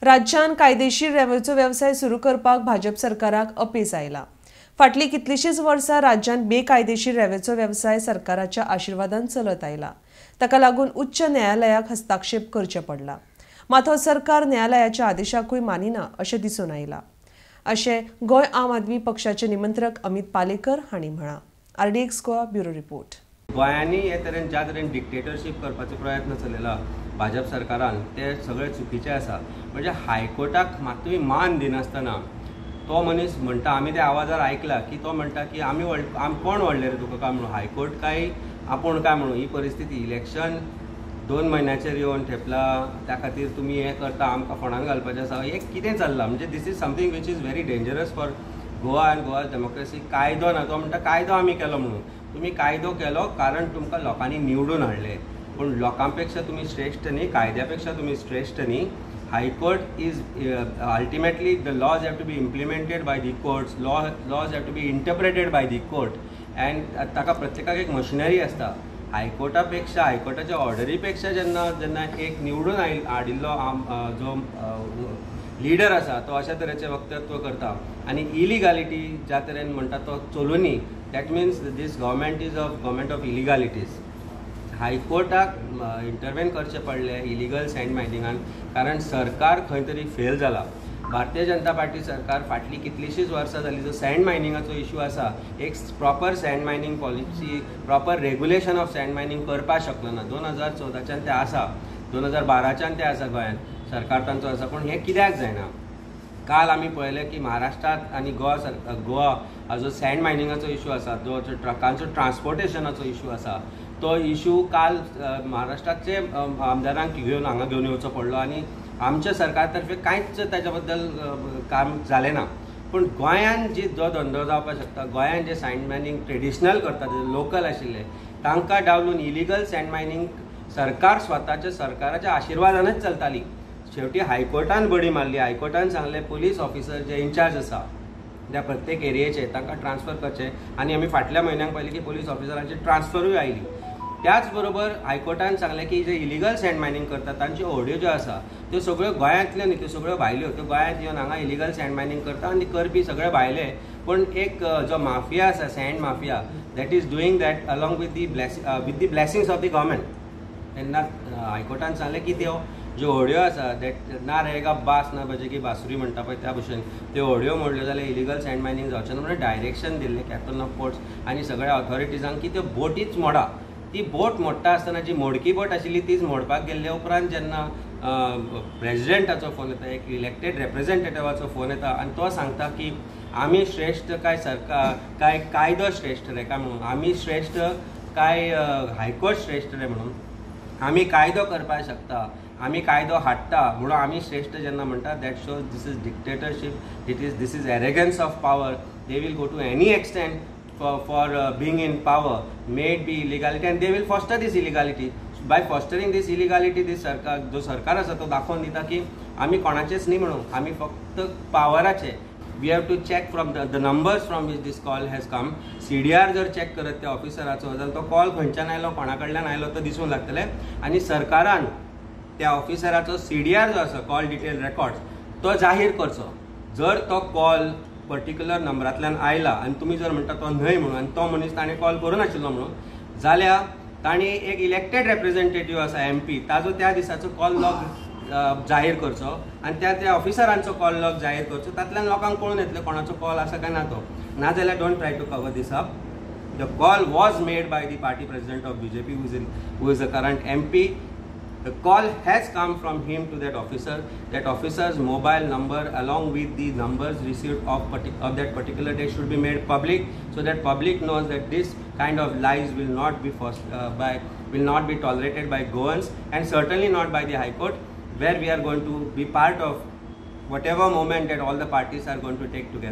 राज्यान कायदेशीर रेंवेचो वेवसाय सुरू करपाक भाजप सरकाराक अपेस आयला. फाटलीं कितलींशींच वर्सां राज्यान बेकायदेशीर रेंवेचो वेवसाय सरकाराच्या आशिर्वादान चलत आयला. ताका लागून उच्च न्यायालयाक हस्तक्षेप करचें पडला. मात हो सरकार न्यायालयाच्या आदेशाकूय मानिना अशें दिसून आयलां, अशें गोंय आम आदमी पक्षाचे निमंत्रक अमित पालेकर हांणी म्हळां. RDX Goa bureau report. गोंयांनी हे तरेन ज्या तरेन डिक्टेटरशीप करपाचो प्रयत्न चलयला भाजप सरकारान, ते सगळे चुकीचे आसा. म्हणजे हायकोर्टाक मातूय मान दिनासतना तो मनीस म्हणटा, आमी त्या आवाजार आयकला की तो म्हणटा की आमी कोण व्हडले रे तुका काय म्हणून, हायकोर्ट काय आपूण काय म्हणून. ही परिस्थिती इलेक्शन 2 म्हयन्याचेर येवन ठेपला, त्या खातीर तुमी हें करता, आमकां फोंडान घालपाचें आसा, हें कितें चल्लां? म्हणजे this is something which is very dangerous for Goa and Goa democracy. कायदो ना, तो म्हणटा कायदो आमी केलो म्हणून. तुमी कायदो केलो कारण तुमकां लोकांनी निवडून हाडले, पूण लोकां पेक्षा तुमी श्रेश्ठ न्ही, कायद्या पेक्षा तुमी श्रेश्ठ न्ही. High court is ultimately the laws have to be implemented by the courts, laws have to be interpreted by the court, and ताका प्रत्येकाक एक मशिनरी आसता. हायकोर्टा पेक्षा, हायकोर्टाच्या ऑर्डरी पेक्षा जेन्ना जेन्ना एक निवडून हाडिल्लो जो लिडर आसा तो अशा तरेचें वक्तत्व करता आनी इलिगालिटी ज्या तरेन म्हणटा तो चलुनी, that means this government is a government of illegalities. हायकोर्टाक इंटरवेन करचें पडलें इलिगल सँड मायनिंगान, कारण सरकार खंय तरी फेल जाला. भारतीय जनता पार्टी सरकार फाटलीं कितलींशींच वर्सां जालीं जो सँड मायनिंगाचो इशू आसा, एक proper sand mining policy, proper regulation of sand mining करपाक शकलो ना. 2014च्यान तें आसा, 2012च्यान तें आसा, गोंयांत सरकार तांचो आसा, पूण हें कित्याक जायना? काल आमी पळयलें की महाराष्ट्रांत आनी गोवा जो सँड मायनिंगाचो इशू आसा, जो ट्रकांचो ट्रान्सपोर्टेशनाचो इशू आसा, तो इशू काल महाराष्ट्राचे आमदारांक घेवन हांगा घेवन येवचो पडलो आनी आमच्या सरकार तर्फे कांयच ताच्या बद्दल काम जालें ना. पूण गोंयान जी जो धंदो जावपाक शकता, गोंयान जे सँड मायनींग ट्रेडिशनल करतात, लोकल आशिल्ले, तांकां डावलून इलिगल सँड मायनींग सरकार स्वताच्या सरकाराच्या आशिर्वादानच चलताली. शेवटी हायकोर्टान बडी मारली. हायकोर्टान सांगलें पुलीस ऑफिसर जे इन्चार्ज आसा त्या प्रत्येक एरियेचे तांकां ट्रान्सफर करचे, आनी आमी फाटल्या म्हयन्याक पळयलें की पुलीस ऑफिसरांची ट्रान्सफरूय आयली. त्याच बरोबर हायकोर्टान सांगलें की जे इलिगल सँड मायनींग करतात तांच्यो ऑडियो ज्यो आसा त्यो सगळ्यो गोंयांतल्यो न्ही, त्यो सगळ्यो भायल्यो. त्यो गोंयांत येवन हांगा इलिगल सँड मायनींग करता आनी करपी सगळे भायले. पूण एक जो माफिया आसा, sand mafia, that is doing that along with the blessings of the government. तेन्ना हायकोर्टान सांगलें की त्यो ज्यो ऑडियो आसा that ना रहेगा बास ना बजेगी बासुरी म्हणटा पळय त्या भशेन त्यो ऑडियो मोडल्यो जाल्यार इलिगल सँड मायनींग जावचें ना म्हणून डायरेक्शन दिल्लें कॅप्टन ऑफ पोर्ट्स आनी सगळ्या ऑथॉरिटीजांक की त्यो बोटीच मोडा. ती बोट मोडटा आसतना जी मोडकी बोट आशिल्ली तीच मोडपाक गेल्ले उपरांत जेन्ना प्रेजिडेंटाचो फोन येता, एक इलेक्टेड रेप्रेजेंटेटिवाचो फोन येता आनी तो सांगता की आमी श्रेश्ठ काय सरकार काय कायदो श्रेश्ठ रे काय म्हणून, आमी श्रेश्ठ काय हायकोर्ट श्रेश्ठ रे म्हणून, आमी कायदो करपाक शकता, आमी कायदो हाडटा म्हणून आमी श्रेश्ठ जेन्ना म्हणटा, that shows this is dictatorship, this is arrogance of power. They will go to any extent for being in power, may it be illegality, and they will foster this illegality. By fostering this illegality, this सरकार जो सरकार आसा तो दाखोवन दिता की आमी कोणाचेच न्ही म्हणून, आमी फक्त पावराचे. We have to check from the numbers from which this call has come. CDR जर चॅक करत त्या ऑफिसराचो जाल्यार तो कॉल खंयच्यान आयलो, कोणा कडल्यान आयलो तो दिसूंक लागतलें. आनी सरकारान त्या ऑफिसराचो CDR जो आसा, कॉल डिटेल रेकॉर्ड्स, तो जाहीर करचो. जर तो कॉल पर्टिक्युलर नंबरांतल्यान आयला आनी तुमी जर म्हणटा तो न्हय म्हणून आनी तो मनीस ताणें कॉल करूं नाशिल्लो म्हणून, जाल्यार तांणी एक इलेक्टेड रेप्रेजेंटेटीव आसा MP, ताजो त्या दिसाचो कॉल लॉग जाहीर करचो आनी त्या त्या ऑफिसरांचो कॉल लॉग जाहीर करचो. तातूंतल्यान लोकांक कळून येतलें कोणाचो कॉल आसा काय ना तो. नाजाल्यार don't try to cover this up. The call was made by the party president of BJP who is the current MP. The call has come from him to that officer. That officer's mobile number along with the numbers received of that particular day should be made public, so that public knows that this kind of lies will not be will not be tolerated by Goans, and certainly not by the High Court, where we are going to be part of whatever moment that all the parties are going to take together.